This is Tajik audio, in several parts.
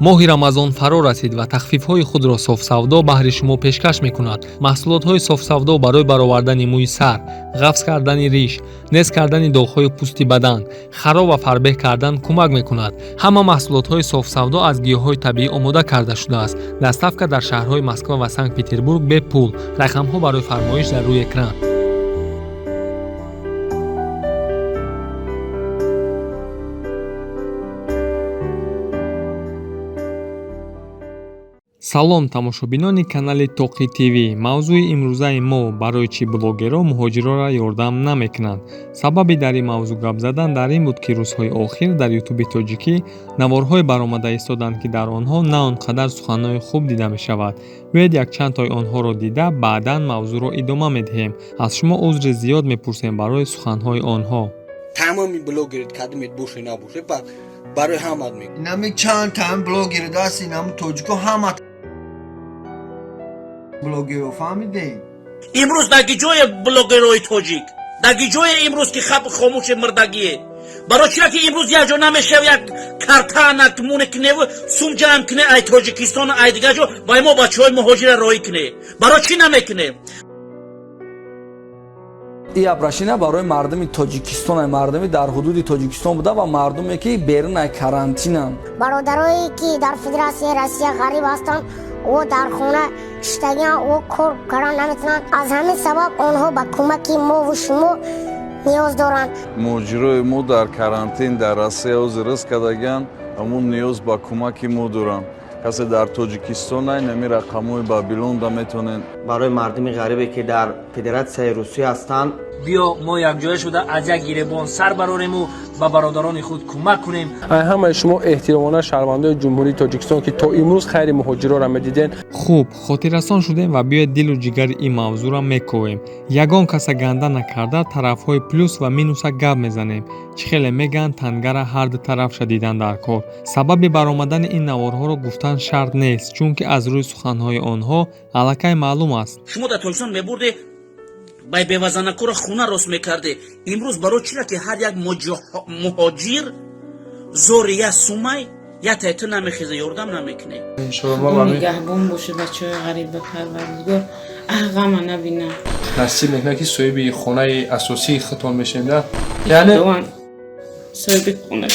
Моҳи Рамазон фаро расид ва тахфифҳои худро Софсавдо баҳри шумо пешкаш мекунад. Маҳсулотҳои Софсавдо барои баровардани мӯи сар, ғафз кардани риш, нест кардани доғҳои пӯсти бадан, хароб ва фарбеҳ кардан кӯмак мекунад. Ҳама маҳсулотҳои Софсавдо аз гиёҳҳои табиӣ омода карда шудааст. Доставка дар шаҳрҳои Москва ва Санкт Петербург бепул. Рақамҳо барои фармоиш дар рӯи экран. Салом, тамошобинони канали Тоқи ТВ. Мавзӯи имрӯзаи мо: барои чӣ блогерҳо муҳоҷиронро ёрдам намекунанд. Сабаби дар ин мавзӯъ гап задан дар ин буд, ки рӯзҳои охир дар Ютуби тоҷикӣ наворҳое баромада истоданд, ки дар онҳо на он қадар суханҳои хуб дида мешавад. Биёед, якчандтои онҳоро дида, баъдан мавзӯъро идома медиҳем. Аз шумо узри зиёд мепурсем барои суханҳои онҳо. Тамоми блогерит кадимет боше, набоше, барои ҳамат мегӯ. Инами чанд тан блогер даст, инами тоҷико, ҳама блогеро фаҳмидем. Имрӯз дар ҷое блогерои тоҷик, дар ҷое имрӯз ки хаб хомӯши мирдагие, барои чира ки имрӯз як ҷо намешав, як картана муне киневу сум ҷамъ кине, ай Тоҷикистон, ай дигар ҷо вай мо бачаҳои муҳоҷира роҳӣ кине, барои чӣ намекунем? Ин обращение барои мардуми Тоҷикистон, мардуми дар ҳудуди Тоҷикистон буда ва мардуме, ки берун ай карантинанд. Бародарое, ки дар Федератсияи Россия ғариб ҳастанд, о дар хона шиштагиан, о кор кардан наметавонанд. Аз ҳамин сабаб онҳо ба кӯмаки мову шумо ниёз доранд. Муҳоҷирои мо дар карантин дар Россия ҳозир ризқ кардагианд, ҳамун ниёз ба кӯмаки мо доранд. Касе дар Тоҷикистон, ай нами рақамҳои Бабилонда метавонед. Барои мардуми ғарибе, ки дар Федератсияи Русия ҳастанд. Биё, мо якҷоя шуда аз як гиребон сар барорему ба бародарони худ кӯмак кунем. Ай ҳамаи шумо эҳтиромона, шаҳрвандои Ҷумҳурии Тоҷикистон, ки то имрӯз хайри муҳоҷироро медиден. Хуб, хотиррасон шудем ва биёед, дилу ҷигари ин мавзӯъро мековем. Ягон каса ганда накарда, тарафҳои плюс ва минуса гап мезанем. Чӣ хеле мегӯянд, тангара ҳар ду тарафша дидан дар кор. Сабаби баромадани ин наворҳоро гуфтан шарт нест, чунки аз рӯи суханҳои онҳо аллакай маълум аст. Шумо дар Тоҷикистон мебурде, бай бевазанакуро хона рост мекарде. Имрӯз барои чира ки ҳар як муҳоҷир зори як сумай як тайту намехеза, ёрдам намекунед? Нигаҳбон боше бачаҳои ғариб, ба Парвардигор ғама набина. Насиб мекунад, ки соҳиби хонаи асосии худтон мешавем, на яъне соҳиби хона.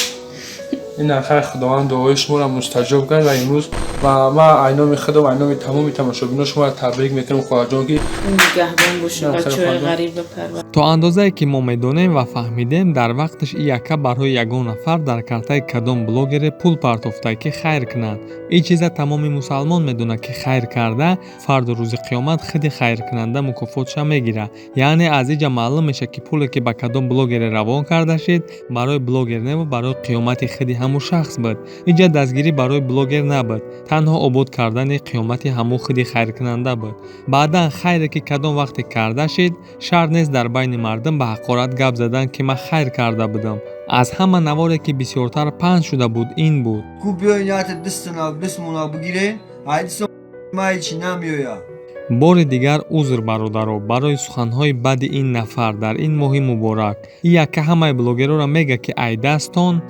Ин ахар Худованд дуои шуморо мустаҷоб кард ва имрӯз ва ман айноми худам, айноми тамоми тамошобино шуморо табрик мекунам, хоҳарҷон, ки Нигаҳбон боше бачаҳои ғариб, ба Парвар. То андозае ки мо медонем ва фаҳмидем, дар вақташ и яка барои ягон нафар дар картаи кадом блогере пул партофта, ки хайр кунад. Ин чиза тамоми мусалмон медонад, ки хайр карда, фарду рӯзи қиёмат худи хайркунанда мукофотша мегирад. Яъне аз иҷа маълум мешавад, ки пуле, ки ба кадом блогере равон карда шид, барои блогер неву барои қиёмати худи ҳамун шахс буд. Иҷа дастгирӣ барои блогер набуд, танҳо обод кардани қиёмати ҳамун худи хайркунанда буд. Баъдан хайре, ки кадом вақте карда шид, шарт нест дар байни мардум ба ҳақорат гап задан, ки ман хайр карда будам. Аз ҳама наворе, ки бисёртар паҳн шуда буд, ин буд. Ку биёин, ята дистона дистмона бигирен, айдисо ма ҳечи намеояд. Бори дигар узр, бародаро, барои суханҳои бади ин нафар дар ин моҳи муборак. И яка ҳамаи блогерора мега, ки ай дастон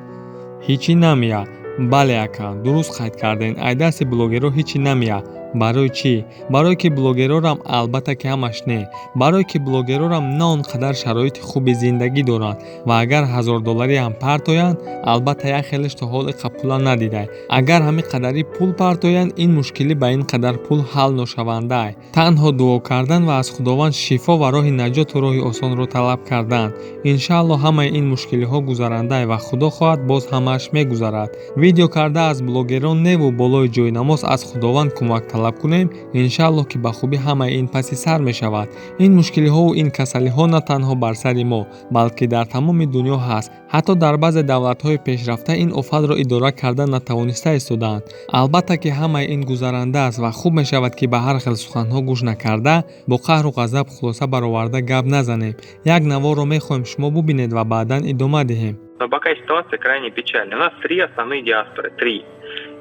ҳичи намея. Бале, ака, дуруст қайд кардем, ай дасти блогерҳо ҳичи намея. Барои чӣ? Барое ки блогерорам, албатта ки ҳамаш не, барое ки блогерорам на он қадар шароити хуби зиндагӣ доранд ва агар 1000 долларӣ ҳам партоянд, албатта як хелеш то ҳол иқа пула надидай. Агар ҳамин қадари пул партоянд, ин мушкилӣ ба ин қадар пул ҳал ношавандаай. Танҳо дуо кардан ва аз Худованд шифо ва роҳи наҷоту роҳи осонро талаб кардан. Иншаалло, ҳамаи ин мушкилиҳо гузарандаай ва Худо хоҳад, боз ҳамааш мегузарад. Видео карда аз блогерон неву болои ҷойнамоз аз Худованд кӯмак талаб кунем, иншааллоҳ, ки ба хубӣ ҳамаи ин паси сар мешавад. Ин мушкилиҳову ин касалиҳо на танҳо бар сари мо, балки дар тамоми дунё ҳаст. Ҳатто дар баъзе давлатҳои пешрафта ин офатро идора карда натавониста истодаанд. Албатта ки ҳамаи ин гузаранда аст ва хуб мешавад, ки ба ҳар хел суханҳо гӯш накарда, бо қаҳру ғазаб хулоса бароварда гап назанем. Як наворро мехоҳем шумо бубинед ва баъдан идома диҳем. Но пока ситуация крайне печальная. У нас три основные диаспоры. Три.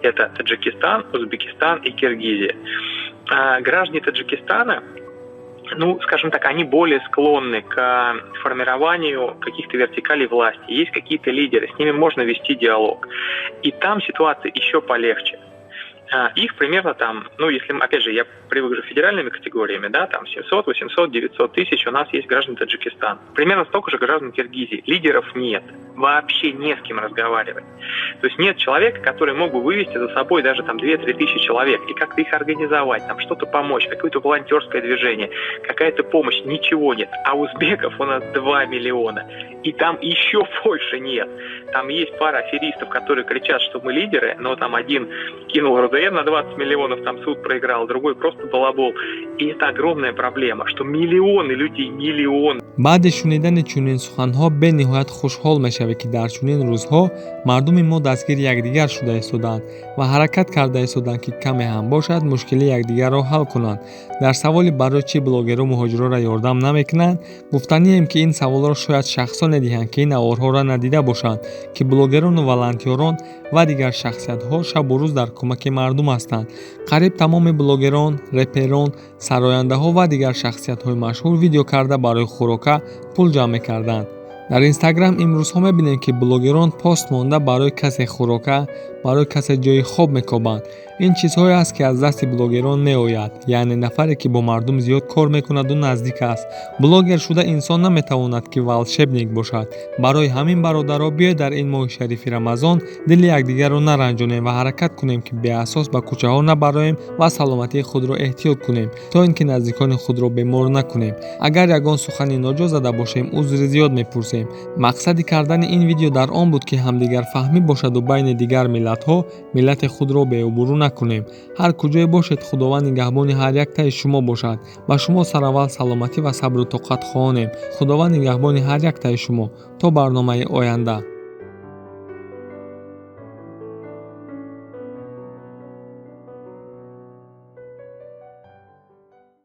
Это Таджикистан, Узбекистан и Киргизия. А граждане Таджикистана Ну, скажем так, они более склонны к формированию каких-то вертикалей власти. Есть какие-то лидеры, с ними можно вести диалог. И там ситуация еще полегче. Их примерно там, ну, если, опять же, я привык же федеральными категориями, да, там 700, 800, 900 тысяч у нас есть граждан Таджикистана. Примерно столько же граждан Киргизии. Лидеров нет. Вообще не с кем разговаривать. То есть нет человека, который мог бы вывести за собой даже там 2-3 тысячи человек и как-то их организовать, там что-то помочь, какое-то волонтерское движение, какая-то помощь, ничего нет. А узбеков у нас 2 миллиона. И там еще больше нет. Там есть пара аферистов, которые кричат, что мы лидеры, но там один кинул РДН на 20 миллионов, там суд проиграл, другой просто балабол. И это огромная проблема, что миллионы людей, миллионы. Баъди шунидани чунин суханҳо бениҳоят хушҳол мешавӣ, ки дар чунин рӯзҳо мардуми мо дастгири якдигар шуда истодаанд ва ҳаракат карда истодаанд, ки каме ҳам бошад, мушкили якдигарро ҳал кунанд. Дар саволи барои чӣ блогеру муҳоҷироро ёрдам намекунанд, гуфтанием, ки ин саволро шояд шахсоне диҳанд, ки ин наворҳоро надида бошанд, ки блогерону волонтёрон ва дигар шахсиятҳо шабу рӯз дар кӯмаки мардум ҳастанд. Қариб тамоми блогерон, реперон, сарояндаҳо ва дигар шахсиятҳои машҳур видео карда барои хӯрока пул ҷамъ мекарданд. Дар Инстаграм имрӯзҳо мебинем, ки блогерон пост монда барои касе хӯрока, барои касе ҷои хоб мекобанд. Ин чизҳое аст, ки аз дасти блогерон меояд, яъне нафаре, ки бо мардум зиёд кор мекунаду наздик аст. Блогер шуда инсон наметавонад, ки волшебник бошад. Барои ҳамин, бародаро, биёед, дар ин моҳи шарифи Рамазон дили якдигарро наранҷонем ва ҳаракат кунем, ки беасос ба кӯчаҳо набароем ва саломатии худро эҳтиёт кунем, то ин ки наздикони худро бемор накунем. Агар ягон сухани ноҷо зада бошем, узри зиёд мепурсем. Мақсади кардани ин видео дар он буд, ки ҳамдигарфаҳмӣ бошаду байни дигар миллатҳо миллати худро беобрӯ накунем. Ҳар куҷое бошед, Худованд нигаҳбони ҳар яктаи шумо бошад. Ба шумо сараввал саломатӣ ва сабру тоқат хоҳонем. Худованд нигаҳбони ҳар яктаи шумо. То барномаи оянда.